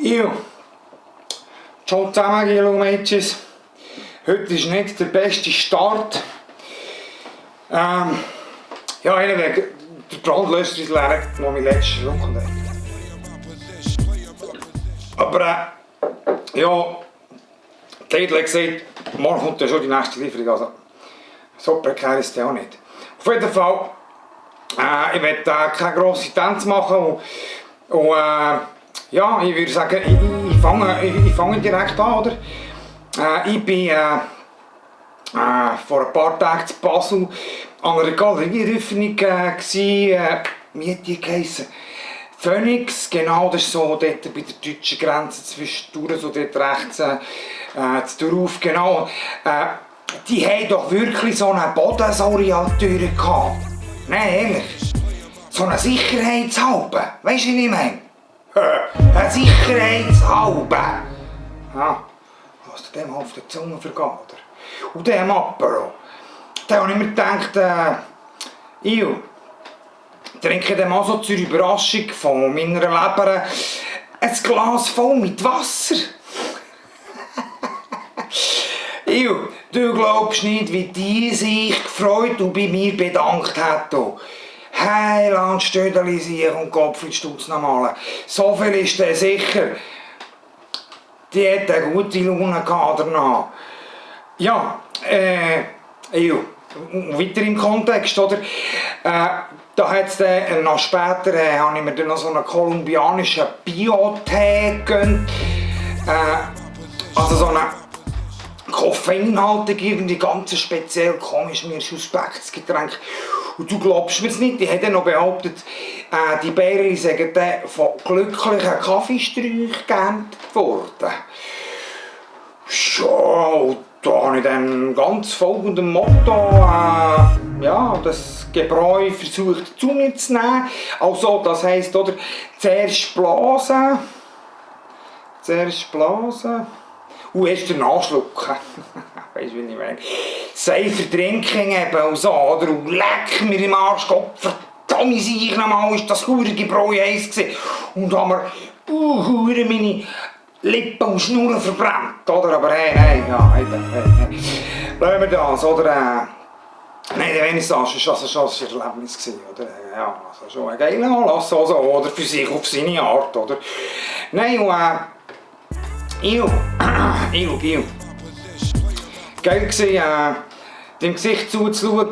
Jo, ciao zusammen, Gelo Mädchen. Heute ist nicht der beste Start. Ja, anyway, der Brandlöser ist leer, wo mein letzter Schluck hat. Aber ja, die Lidl hat gesagt, morgen kommt ja schon die nächste Lieferung. Also, so prekär ist es auch nicht. Auf jeden Fall, ich werde keine grosse Tänze machen. Und ja, ich würde sagen, ich fange direkt an, oder? Ich bin vor ein paar Tagen zu Basel an einer Galerieeröffnung wie hat die geheissen? Phoenix, genau, das ist so dort bei der deutschen Grenze zwischendurch, so dort rechts zu Durauf, genau. Die haben doch wirklich so eine Bodensauriatur gehabt. Nein, ehrlich. So eine Sicherheitshalbe. Weißt du, wie ich meine? Eine Sicherheitshalbe. Ja, was dem auf der Zunge vergeht. Und dem Apero. Da habe ich mir gedacht, ich trinke dem mal so zur Überraschung von meiner Leber ein Glas voll mit Wasser. Du glaubst nicht, wie die sich gefreut und bei mir bedankt hat. Heiland, Stödeli und Gottfried-Stutz nochmal. So viel ist der sicher. Die hat eine gute Laune gehabt danach. Ja, weiter im Kontext, oder? Da hat es dann noch später, habe ich mir dann noch so einen kolumbianischen Bio-Tee gegönnt. Also so einen koffeinhaltig, irgendwie ganz speziell, komisch, mir suspektes Getränk. Und du glaubst mir's nicht, die haben dann noch behauptet, die Bärli seien dann von glücklichen Kaffeesträuchen geerntet worden. So, da habe ich dann ganz folgendem Motto ja, das Gebräu versucht zu mir zu nehmen. Also, das heisst, oder, zuerst blasen und erst danach schlucken. Weißt du, wie ich meine? Safer Drinking eben und so, oder? Und leck mir im Arsch, Gott verdammt sich nochmal, ist das hurige Gebräu heiß gewesen. Und haben wir meine Lippen und Schnurren verbrannt, oder? Aber hey, lassen wir das, oder? Nein, die Vernissage war also schon ein Erlebnis gewesen, oder? Ja, also schon ein geiler Anlass, also, oder? Für sich auf seine Art, oder? Nein, und geil gewesen, dem Gesicht zuzuschauen,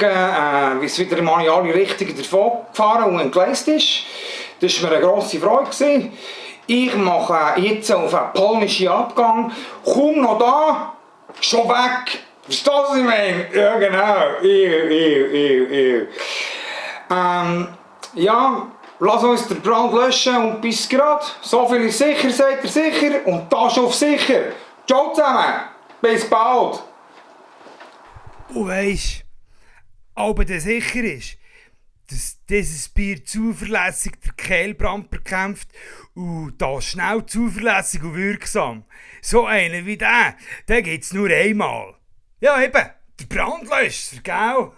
wie es wieder mal in alle Richtungen davon gefahren und entgleist ist. Das war mir eine grosse Freude gewesen. Ich mache jetzt auf einen polnischen Abgang, komm noch da, schon weg. Verstehst du, was ich meine? Ja, genau. Ja, lass uns den Brand löschen und bis grad. So viel ist sicher, seid ihr sicher und das auf sicher. Ciao zusammen, bis bald. Und weisst, aber der sicher ist, dass dieses Bier zuverlässig den Kehlbrand bekämpft und das schnell, zuverlässig und wirksam. So einen wie den gibt's nur einmal. Ja eben, der Brandlöscher, gell?